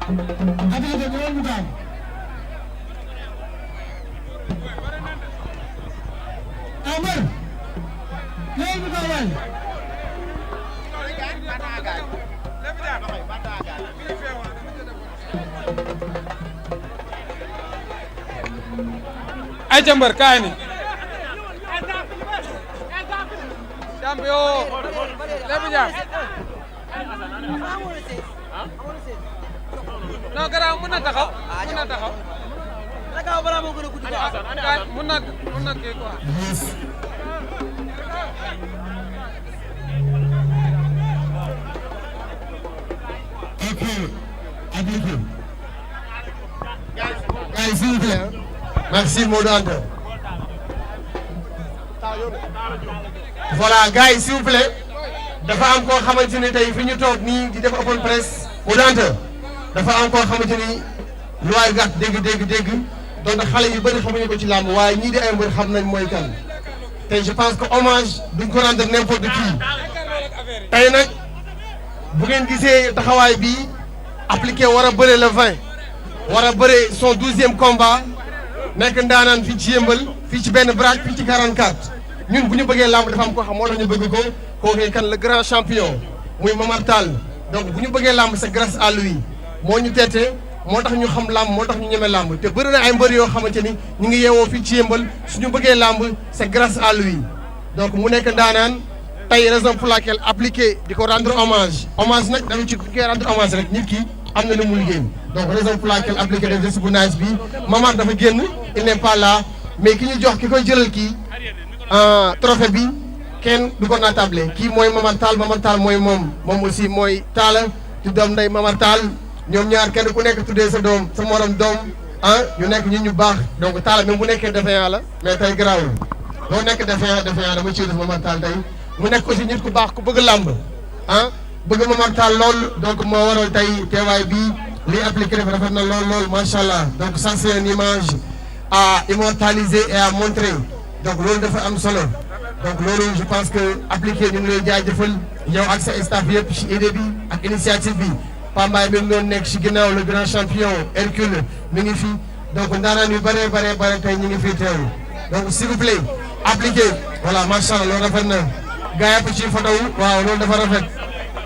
habilité ñëwal mu gaaw Amar ñëwal mu gaaw waay ay jàmbar kaay ni champion lépp jàmm non garaaw mën na taxaw mën na taxaw mën na kii quoi ok habilité gars s'il vous plaît merci Modou Anta voilà gars yi s'il vous plaît dafa am koo xamante ni tey fi ñu toog nii di def open press Modou Anta dafa am koo xamante ni lu waay gàtt dégg donc xale yu bëri xamuñu ko ci làmb waaye ñii di ay mbër xam nañ mooy kan tey je pense que hommage duñ ko rendre n'importe qui tey nag bu ngeen gisee taxawaay bi appliqué war a bëre le 20 war a bëre son 12e combat nekk ndaanaan fii ci yëmbal fii ci benn braak fii ci 44 ñun bu ñu bëggee làmb dafa am koo xam moo tax ñu bëgg ko kooku kan le grand champion muy Momar Tall donc bu ñu bëggee làmb c'est grâce à lui moo ñu teete moo tax ñu xam làmb moo tax ñu ñeme làmb te bëri na ay mbër yoo xamante ni ñu ngi yeewoo fii ci yëmbal suñu bëggee làmb c'est grâce à lui donc mu nekk ndaanaan tey raison pour laquelle appliqué di ko rendre hommage nag dafa ci koy rendre hommage rek nit ki am na lu mu liggéey donc raison pour laquelle appliqué def geste bu nice bi Momar dafa génn il n'est pas là mais ki ñu jox ki koy jëlal kii trophée bi kenn du ko naatable kii mooy Momar Tall mooy moom aussi mooy Talla di doom nday Momar Tall ñoom ñaar kenn ku nekk tuddee sa doom sa morom doom ñu nekk ñun ñu baax donc Talla même bu nekkee défaillant la mais tey garaawul doo nekk défaillant dama ciy def Momar Tall tey mu nekk aussi nit ku baax ku bëgg làmb bëgg Momar Tall lool donc moo waral tey teewaay bi li appliqué def rafet na lool macha allah donc ça c'est une image à immortaliser et à montrer donc loolu dafa am solo donc loolu je pense que appliqué ñu ngi lay jaajëfal yow ak sa staff yëpp ci idée bi ak initiative bi Pambaay mi ngi doon nekk ci ginnaaw le grand champion Hercule mi ngi fi donc ndaanaan yu bare tey ñu ngi fi teew donc s'il vous plaît appliqué voilà macha allah loolu rafet na gaa yëpp ci photo waaw loolu dafa rafet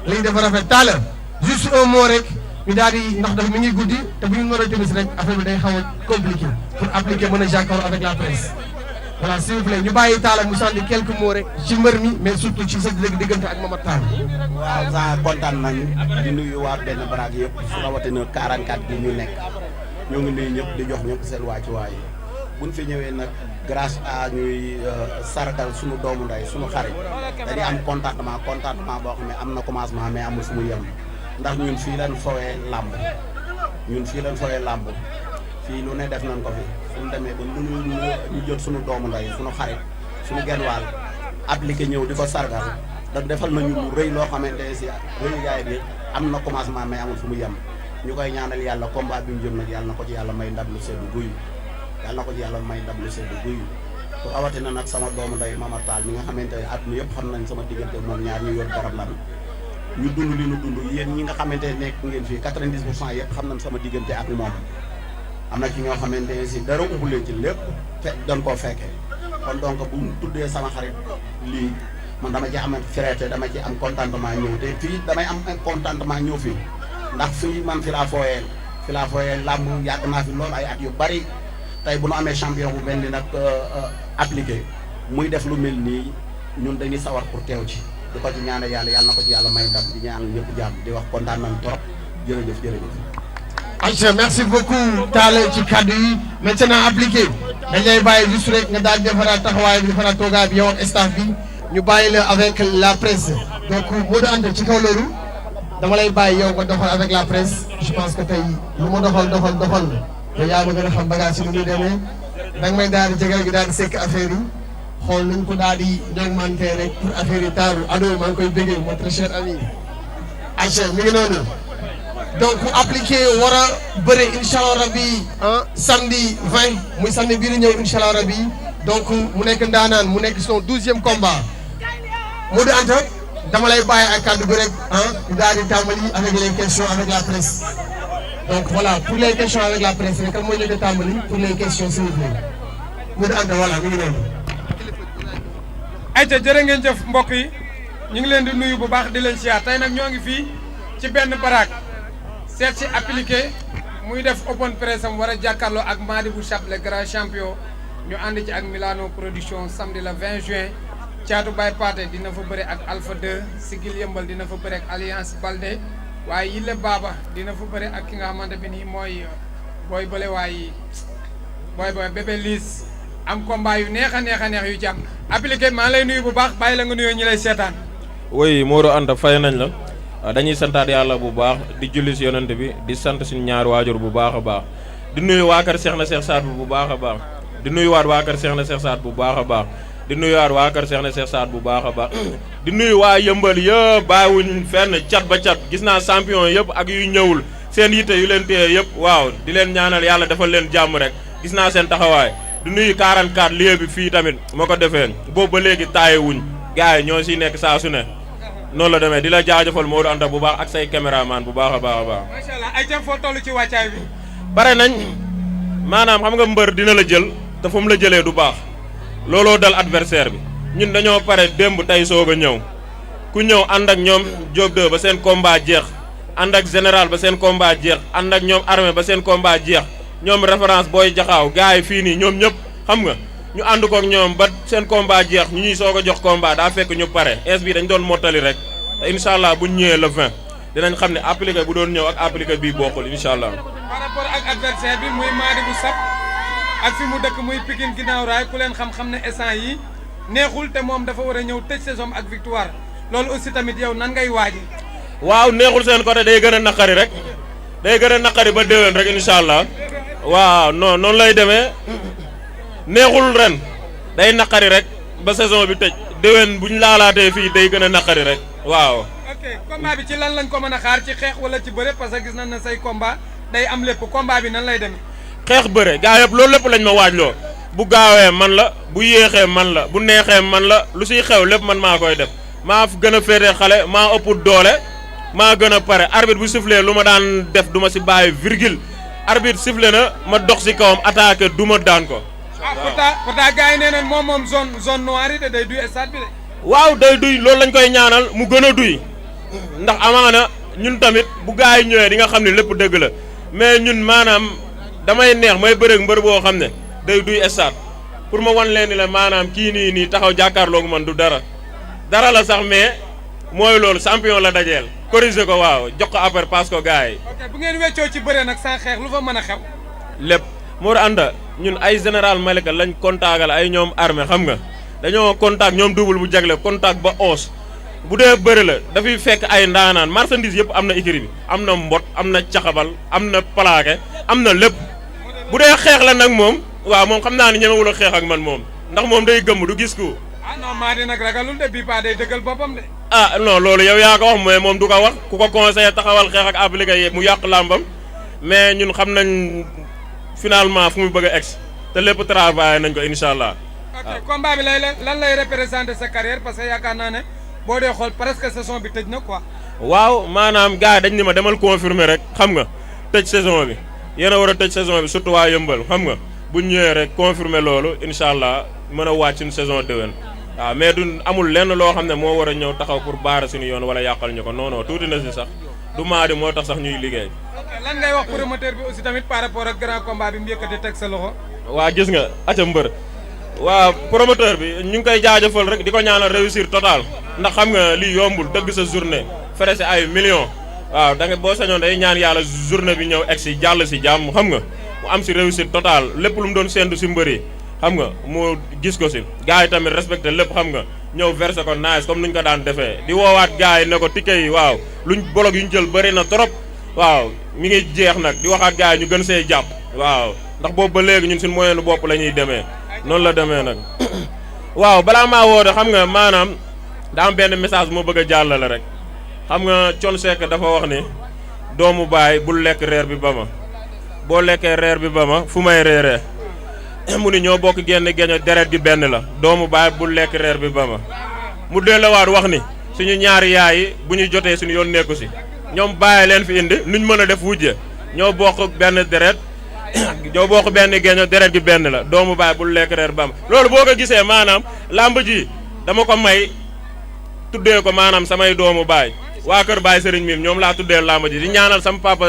lii dafa rafet Talla juste un mot rek ñu daal di ndax dafa mi ngi guddi te bu ñu mën a timis rek affaire bi day xaw a compliqué pour appliquer mën a jàkkaarloo avec la presse voilà s'il vous plaît ñu bàyyi Talla mu sànni quelques mots rek ci mbër mi mais surtout ci sa diggante ak Momar Tall. waaw sax kontaan nañu di nuyu waa benn baraag yëpp su rawatina 44 bi ñu nekk ñoo ngi nuyu ñëpp di jox ñëpp seen wàccuwaay buñ fi ñëwee nag grâce à ñuy sargal suñu doomu ndey suñu xarit dañuy am contentement boo xam ne am na commencement mais amul fu mu yem ndax ñun fii lañ fowee làmb fii lu ne def nañ ko fi suñu demee ba ñu jot suñu doomu ndey suñu xarit suñu genn wàll appliqué ñëw di ko sargal da defal nañu lu rëy loo xamante ne si rëy gaay bi am na commencement mais amul fu mu yem ñu koy ñaanal yàlla combat bi mu jëm nag yàlla na ko ci yàlla may ndam lu seddu guy pour awatina nag sama doomu ndey Momar Tall mi nga xamante ne at mi yëpp xam nañ sama diggante moom ñaar ñu yor garab lan ñu dund li ñu dund yéen ñi nga xamante ne nekk ngeen fii 90% yëpp xam nañ sama diggante ak moom am na ci ñoo xamante ne si dara umbulee ci lépp dañ koo fekkee kon donc bu mu tuddee sama xarit lii man dama ci am fierté dama ci am contentement ñëw te fii damay am contentement ñëw fii ndax fii man fi laa fooyee làmb yàgg naa fi loolu ay at yu bari tey bu nu amee champion bu mel ni nag appliqué muy def lu mel nii ñun dañuy sawar pour teew ci di ko ci ñaanal yàlla na ko ci yàlla may ndam di ñaanal ñëpp jàmm di wax kontaan nañ trop jërëjëf. Aïcha merci beaucoup Talla ci kaddu yi maintenant appliqué dañ lay bàyyi juste rek nga daal di defaraat taxawaay bi defaraat toogaay bi yow ak staff bi ñu bàyyi la avec la presse donc Modou Anta ci kaw loolu dama lay bàyyi yow nga doxal avec la presse je pense que tey lu ma doxal yow yaa ma gën a xam bagage yi nu muy demee danga may daal di jégal gi daal di sekk affaire yi xool nañ ko daal di ñoŋmante rek pour affaire yi taaru ado maa ngi koy béggee mon très cher ami Aïcha mi ngi noonu donc appliqué war a bëre incha allah rabi samedi 20 muy samedi bii di ñëw incha allah rabi donc mu nekk ndaanaan mu nekk son 12e combat Modou Anta dama lay bàyyi ak kàddu gi rek ñu daal di tàmbali avec les questions avec la presse donc voilà pour les questions avec la presse kan moo ñu ko tàmbali pour les questions s'il vous plaît mu ànd voilà mi ngi noonu. ayca jërë ngeen jëf mbokk yi ñu ngi leen di nuyu bu baax di leen siyaar tey nag ñoo ngi fii ci benn baraak seet si appliqué muy def open press am war a jàkkaarloo ak Madibou Chap le grand champion ñu ànd ci ak Milano production samedi le 20 juin Thiatou Baye Paté dina fa bëre ak Alpha 2 Sigil Yëmbal dina fa bëre ak Alliance Baldé waaye Yille Baba dina fa bëre ak ki nga xamante bi nii mooy booy bële waaye booy bébé liis am combat yu neex a neex yu ci am appliqué maa lay nuyu bu baax bàyyi la nga nuyoo ñi lay seetaan. oui Modou Anta fay nañ la dañuy santaat yàlla bu baax di julli si yonent bi di sant suñu ñaari waajur bu baax a baax di nuyu waa kër Cheikh na Cheikh Saad bu baax a baax di nuyuwaat waa kër Cheikh na Cheikh Saad bu baax a baax di nuyuwaat waa kër Cheikh na Cheikh Saad bu baax a baax di nuyu waa Yëmbal yëpp bàyyiwuñ fenn cat ba cat gis naa champion yëpp ak yu ñëwul seen yitte yu leen téye yëpp waaw di leen ñaanal yàlla defal leen jàmm rek gis naa seen taxawaay di nuyu 44 lieu bi fii tamit moo ko defee boobu ba léegi taaye wuñ gars yi ñoo siy nekk saa su ne noonu la demee di la jaajëfal Modou Anta bu baax ak say caméraman bu baax a baax a baax. macha allah ay jëm foo toll ci wàccaay bi. pare nañ maanaam xam nga mbër dina la jël te fu mu la jëlee du baax looloo dal adversaire bi ñun dañoo pare démb tey soog a ñëw ku ñëw ànd ak ñoom Diop 2 ba seen combat jeex ànd ak général ba seen combat jeex ànd ak ñoom armée ba seen combat jeex ñoom référence booy jaxaaw gars yi fii nii ñoom ñëpp xam nga ñu ànd kook ñoom ba seen combat jeex ñu ñuy soog a jox combat daa fekk ñu pare ins bi dañ doon mottali rek te incha allah bu ñu ñëwee le 20 dinañ xam ne appliqué bu doon ñëw ak appliqué bii bokkul incha allah. par rapport ak adversaire bi muy Madibou Chap ak fi mu dëkk muy Pikine ginnaaw raay ku leen xam-xam ne instant yi neexul te moom dafa war a ñëw tëj saison ak victoire loolu aussi tamit yow nan ngay waaji waaw neexul seen côté day gën a naqari rek day gën a naqari ba déwén rek incha allah waaw non noonu lay demee neexul ren day naqari rek ba saison bi tëj déwén bu ñu laalaatee fii day gën a naqari rek waaw. ok combat bi ci lan lañ ko mën a xaar ci xeex wala ci bëre parce que gis nañ ne say combat day am lépp combat bi nan lay demee. xeex bëre gaa yëpp loolu lépp lañ ma waajloo bu gaawee man la bu yéexee man la bu neexee man la lu siy xew lépp man maa koy def maa gën a féete xale maa ëpp doole maa gën a pare arbitre bu sifflé lu ma daan def du ma si bàyyi virgule arbitre sifflé na ma dox si kawam attaqué du ma daan ko. pourtant gars yi nee nañ moom zone noire yi te day duy stade bi de. waaw day duy loolu lañ koy ñaanal mu gën a duy ndax amaana ñun tamit bu gars yi ñëwee di nga xam ne lépp dëgg la mais ñun maanaam damay neex may bëreeg mbër boo xam ne day duy stade pour ma wan leen ni la maanaam kii nii taxaw jàkkaarloogu man du dara la sax mais mooy loolu champion la dajeel corriger ko waaw jox ko après passe ko gars yi. ok bu ngeen weccoo ci bëre nag sans xeex lu fa mën a xew. lépp Modou Anta ñun ay général Malika lañ contactal ay ñoom armée xam nga dañoo contact ñoom double bu jagle contact ba os bu dee bëri la dafay fekk ay ndaanaan marchandise yëpp am na écurie bi am na mbot am na caxabal am na plaqué am na lépp bu dee xeex la nag moom waaw moom xam naa ne ñemewul a xeex ak man moom ndax moom day gëmm du gis ko. ah non maa di nag ragalul de bii pas day dëggal boppam de. ah non loolu yow yaa ko wax mais moom du ko wax ku ko conseillé taxawal xeex ak appliqué yëpp mu yàq làmbam mais ñun xam nañ finalement fu mu bëgg a egg te lépp travaillé nañ ko incha allah. ok combat bi lan lay représenté sa carrière parce que yaakaar naa ne boo dee xool presque saison bi tëj na quoi. waaw maanaam gars yi dañ ni ma demal confirmer rek xam nga tëj saison bi yéen a war a tëj saison bi surtout waa Yëmbal xam nga bu ñu ñëwee rek confirmer loolu incha allah mën a wàcc suñu saison déwén. waaw mais du amul lenn loo xam ne moo war a ñëw taxaw pour baara suñu yoon wala yàqal ñu ko non non tuuti na si sax du maadi moo tax sax ñuy liggéey. lan ngay wax promoteur bi aussi tamit par rapport ak grand combat bi mu yëkkati teg sa loxo. waa gis nga aca mbër waa promoteur bi ñu ngi koy jaajëfal rek di ko ñaanal réussir total ndax xam nga lii yombul dëgg sa journée fere si ay millions waaw da nga boo sañoon day ñaan yàlla journée bi ñëw egg si jàll si jàmm xam nga mu am si réussir total lépp lu mu doon séntu si mbër yi xam nga mu gis ko si gars yi tamit respecté lépp xam nga ñëw versé ko nice comme nuñ ko daan defee di woowaat gars yi ne ko ticket yi waaw luñ bolog yu ñu jël bëri na trop waaw mi ngi jeex nag di waxaat gars yi ñu gën see jàpp waaw ndax boobu ba léegi ñun suñu moyen bopp la ñuy demee noonu la demee nag waaw balaa maa woote xam nga maanaam daa am benn message moo bëgg a jàllale rek xam nga Thione Seck dafa wax ni doomu baay bul lekk reer bi ba ma boo lekkee reer bi ba ma fu may reeree mu ni ñoo bokk génn geño deret gi benn la doomu baay bul lekk reer bi ba ma mu delluwaat wax ni suñu ñaari yaay yi bu ñu jotee suñu yoon nekku si ñoom bàyyi leen fi indi nuñ mën a def wujje ñoo bokk benn deret ñoo bokk benn géeño deret gi benn la doomu baay bul lekk reer bam loolu boo ko gisee maanaam làmb ji dama ko may tuddee ko maanaam samay doomu baay waa kër Baye Serigne Mine ñoom laa tuddee làmb ji di ñaanal sama papa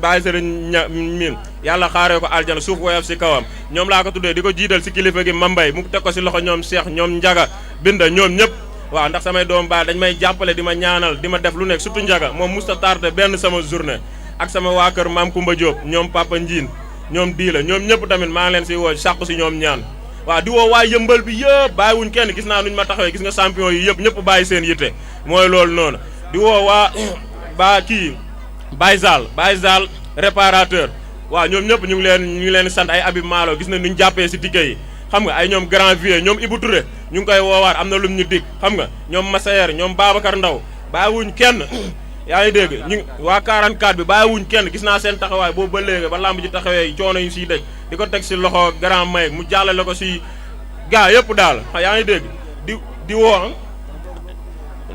Baye Serigne Mine yàlla xaaree ko aljana suuf woyof si kawam ñoom laa ko tuddee di ko jiital si kilifa gi Mambay mu teg ko si loxo ñoom Cheikh ñoom Njaga Binda ñoom ñëpp waaw ndax samay doomu baay dañ may jàppale di ma ñaanal di ma def lu nekk surtout Njaga moom musta tardé benn sama journée ak sama waa kër Maam Kumba Diop ñoom Papa Ndiin ñoom Diila ñoom ñëpp tamit maa ngi leen si woo sàqu si ñoom ñaan waaw di woo waa yëmbal bi yëpp bàyyiwuñ kenn gis naa nuñ ma taxawee gis nga champion yi yëpp ñëpp bàyyi seen yitte mooy loolu noonu di woo waa Baye Zal réparateur waaw ñoom ñëpp ñu ngi leen sant ay Abib Malo gis na nuñ jàppee si ticket yi xam nga ay ñoom Grand Vieux ñoom Ibou Touré ñu ngi koy woowaat am na lum ñu dig xam nga ñoom Massayer ñoom Babacar Ndaw bàyyiwuñ kenn yaa ngi dégg ñu waa 44 bi bàyyiwuñ kenn gis naa seen taxawaay boobu ba léegi ba lamb ji taxawee coono yu siy dëj di ko teg si loxo Grand May mu jàllale ko si gaa yëpp daal yaa ngi dégg di woo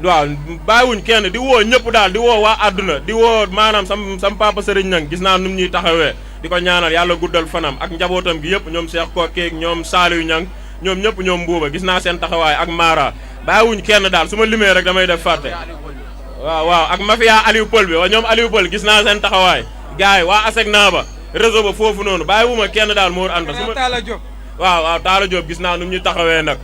waaw bàyyiwuñ kenn di woo ñëpp daal di woo waa àdduna di woo maanaam sam papa Serigne Niang gis naa nu ñuy taxawee di ko ñaanal yàlla guddal fanam ak njabootam gi yëpp ñoom Cheikh Kokeeg ñoom Saliou Niang ñoom ñëpp ñoom Mbuuba gis naa seen taxawaay ak Mara bàyyiwuñ kenn daal su ma limee rek damay def fàtte waaw ak mafia Aliou Pël bi ñoom Aliou Pël gis naa seen taxawaay gars yi waa ASEC naa ba réseau ba foofu noonu bàyyiwuma kenn daal moo ànd su ma waaw Talla Diop gis naa nu ñu taxawee nag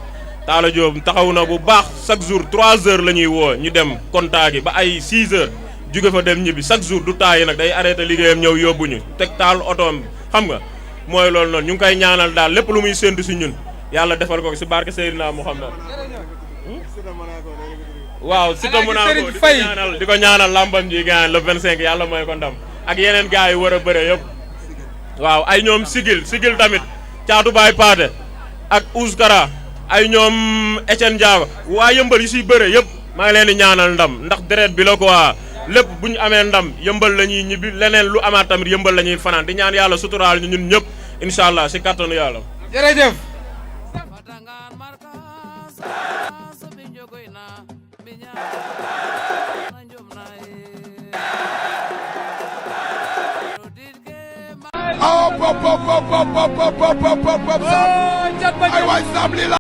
Talla Diop taxaw na bu baax chaque jour 3 heures la ñuy woo ñu dem contact gi ba ay 6 heures jóge fa dem ñibbi chaque jour du taay nag day arrêté liggéeyam ñëw yóbbuñu teg taal otoom xam nga mooy loolu noonu ñu ngi koy ñaanal daal lépp lu muy séntu si ñun yàlla defal ko si barke Seydina Muhammad waaw Siteu mu naa ko di ko ñaanal lambam ji gaañ le 25 yàlla mooy ko ndam ak yeneen gars yi war a bëre yëpp waaw ay ñoom sigil tamit caatu baay paate ak Ouskara ay ñoom Etienne Ndiago waa yëmbal yi siy bëre yëpp maa ngi leen di ñaanal ndam ndax deret bi la quoi lépp bu ñu amee ndam yëmbal la ñuy ñibbi leneen lu amaat tamit yëmbal la ñuy fanaan di ñaan yàlla suturaal ñu ñun ñëpp incha allah si kattanu yàlla. jërëjëf. ay waay Sam lii la